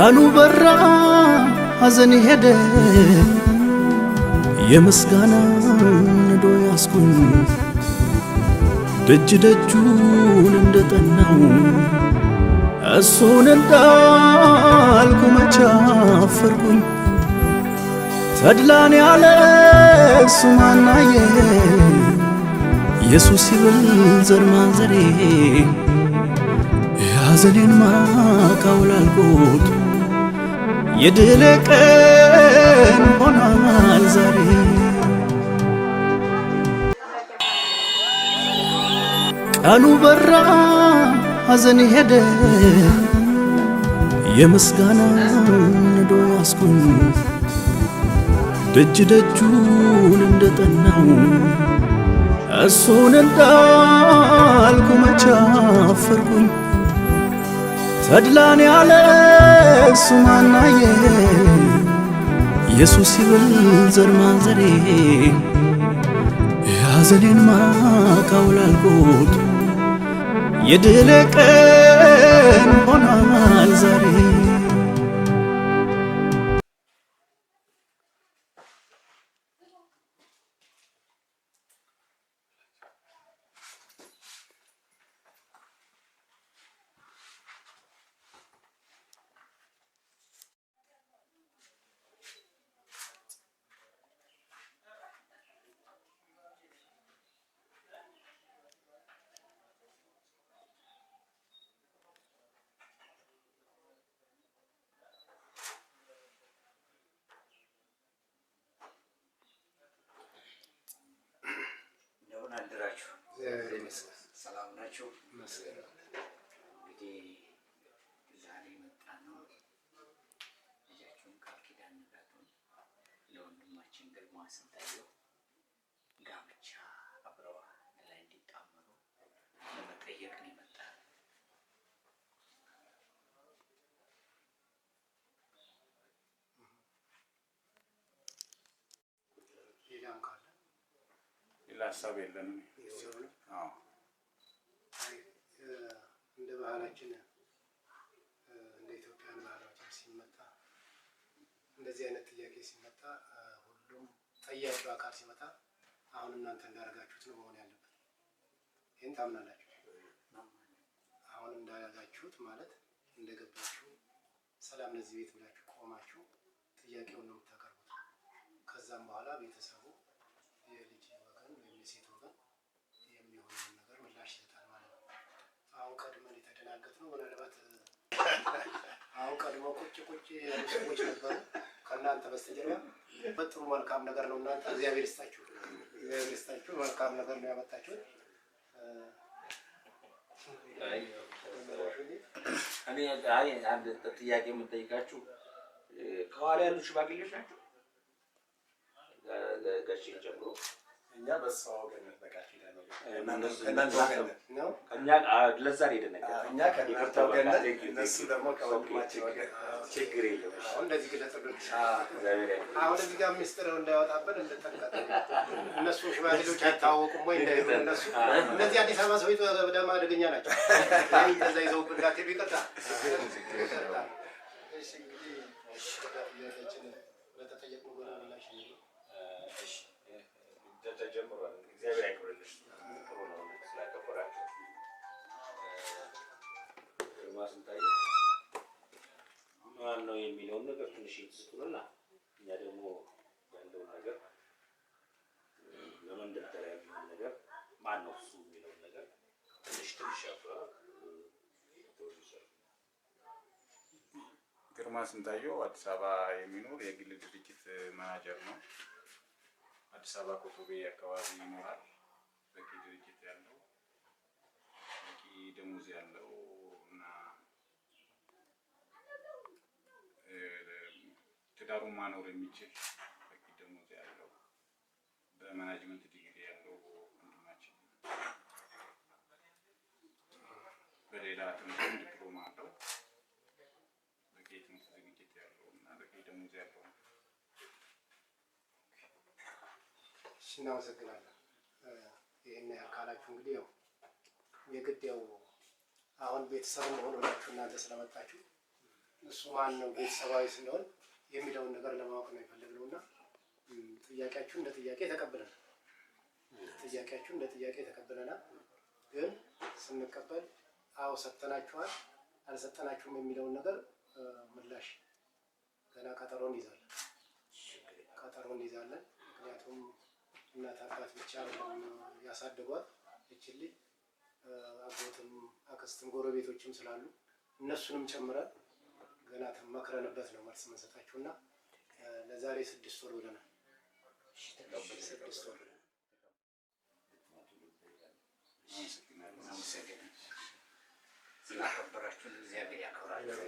ቀኑ በራ ሐዘን ሄደ የምስጋና ነዶ ያስኩኝ ደጅ ደጁን እንደጠናው እሱን እንዳልኩ መቻፈርኩኝ ተድላን ያለ እሱ ማናየ ኢየሱስ ይብል ዘር ማንዘሬ የሐዘኔን ማቅ አውላልኩት የድል ቀን ሆኗል ዛሬ። ቀኑ በራ ሐዘን ሄደ የምስጋና ነዶ ያስኩኝ ደጅ ደጁን እንደጠናው እሱን እንዳልኩ መቻፈርኩኝ ተድላን ያለ እሱ ማናየ ኢየሱስ ይብል ዘር ማንዘሬ የሐዘኔን ማቅ አውላልኩት የድል ቀን ሆኗል ዛሬ። እንደምን አደራችሁ? ሰላም ናችሁ? እንግዲህ ዛሬ መጣ ነው ልጃችሁን ቃል ኪዳን ንጋቱን ለወንድማችን ግርማ ስንታየው ጋብቻ አብረው አንድ ላይ እንዲጣመሩ ለመጠየቅ ነው የመጣ። ሌላም ካለ ሌላ ሀሳብ የለንም። አዎ። አይ፣ እንደ ባህላችን፣ እንደ ኢትዮጵያን ባህላችን ሲመጣ፣ እንደዚህ አይነት ጥያቄ ሲመጣ፣ ሁሉም ጠያቂው አካል ሲመጣ አሁን እናንተ እንዳደረጋችሁት ነው መሆን ያለበት። ይህን ታምናላችሁ? አሁን እንዳደረጋችሁት ማለት እንደገባችሁ ሰላም ለዚህ ቤት ብላችሁ ቆማችሁ ጥያቄውን ነው የምታቀርቡት። ከዛም በኋላ ቤተሰቡ የልጅ ወገን ወይም የሴት ወገን የሚሆነውን ነገር ምላሽ ይሰጣል ማለት ነው። አሁን ቀድመን የተደናገጥነው ምናልባት አሁን ቀድሞ ቁጭ ቁጭ ያሉ ሰዎች ነበሩ ከእናንተ በስተጀርባ። በጥሩ መልካም ነገር ነው። እናንተ እግዚአብሔር ይስጣችሁ፣ እግዚአብሔር ይስጣችሁ። መልካም ነገር ነው ያመጣችሁት። እኔ አይ አንድ ጥያቄ የምጠይቃችሁ ከኋላ ያሉ ሽማግሌዎች ናቸው ጋሼን ጨምሮ? እኛ በሷ ወገን ነን፣ በቃል ኪዳን ወገን፣ ከእናንተ ወገን ነን። ነው። እኛ ለዛ ነው የደነገጥነው። እኛ ከእናንተ ወገን ነን፣ እነሱ ደግሞ ከወንድማችን ወገን። ችግር የለም። እሺ። አሁን እንደዚህ ግለጽልን። እግዚአብሔር ያክብር። አሁን እዚህ ጋር ሚስጥር እንዳይወጣብን እንጠንቀቅ። እነሱ ሽማግሌዎች አይታወቁም ወይ እንዳይሉ፣ እነሱ እነዚህ አዲስ አበባ ሰዎች በጣም አደገኛ ናቸው። ይህን እንደዛ ይዘውብን እንዳትሄዱ። ይቅርታ፣ ይቅርታ። እሺ፣ እንግዲህ ወደ ጥያቄያችን ለተጠየቅነው ጎን ምላሽ ነው። እሺ፣ ተጀምሯል። እግዚአብሔር ያክብርልሽ። ጥሩ ነው ስላከበራችሁ። ግርማ ስንታየው ማን ነው የሚለውን ነገር ትንሽ ስጡንና እኛ ደግሞ ያለውን ነገር ለመንደርደሪያ የሚሆን ነገር ማን ነው እሱ የሚለውን ነገር ትንሽ ትንሽ ይችላል። ግርማ ስንታየው አዲስ አበባ የሚኖር የግል ድርጅት ማናጀር ነው። አዲስ አበባ ኮቶቤ አካባቢ ይኖራል። በቂ ድርጅት ያለው፣ በቂ ደሞዝ ያለው እና ትዳሩን ማኖር የሚችል በቂ ደሞዝ ያለው፣ በ management ዲግሪ ያለው ወንድማችን ነው። በሌላ ትምህርትም ዲፕሎማ አለው። በቂ የትምህርት ዝግጅት ያለው እና በቂ ደሞዝ ያለው ነው። እሺ፣ እናመሰግናለን። ይህን ያህል ካላችሁ እንግዲህ ያው የግድ ያው አሁን ቤተሰብ መሆን ብላችሁ እናንተ ስለመጣችሁ እሱ ማን ነው ቤተሰባዊ ስለሆን የሚለውን ነገር ለማወቅ ነው የፈለግነው እና ጥያቄያችሁ እንደ ጥያቄ ተቀብለናል። ጥያቄያችሁ እንደ ጥያቄ ተቀብለናል። ግን ስንቀበል አዎ ሰጥተናችኋል፣ አልሰጠናችሁም የሚለውን ነገር ምላሽ ገና ቀጠሮ እንይዛለን፣ ቀጠሮ እንይዛለን። ምክንያቱም እናት አባት ብቻ አይደለም ያሳደጓት ይችን ልጅ፣ አጎትም አክስትም ጎረቤቶችም ስላሉ እነሱንም ጨምረን ገና መክረንበት ነው መልስ የምንሰጣችሁ እና ለዛሬ 6 ወር ብለናል። 6 ወር። አመሰግናለሁ። ስላከበራችሁን እግዚአብሔር ያክብራችሁ።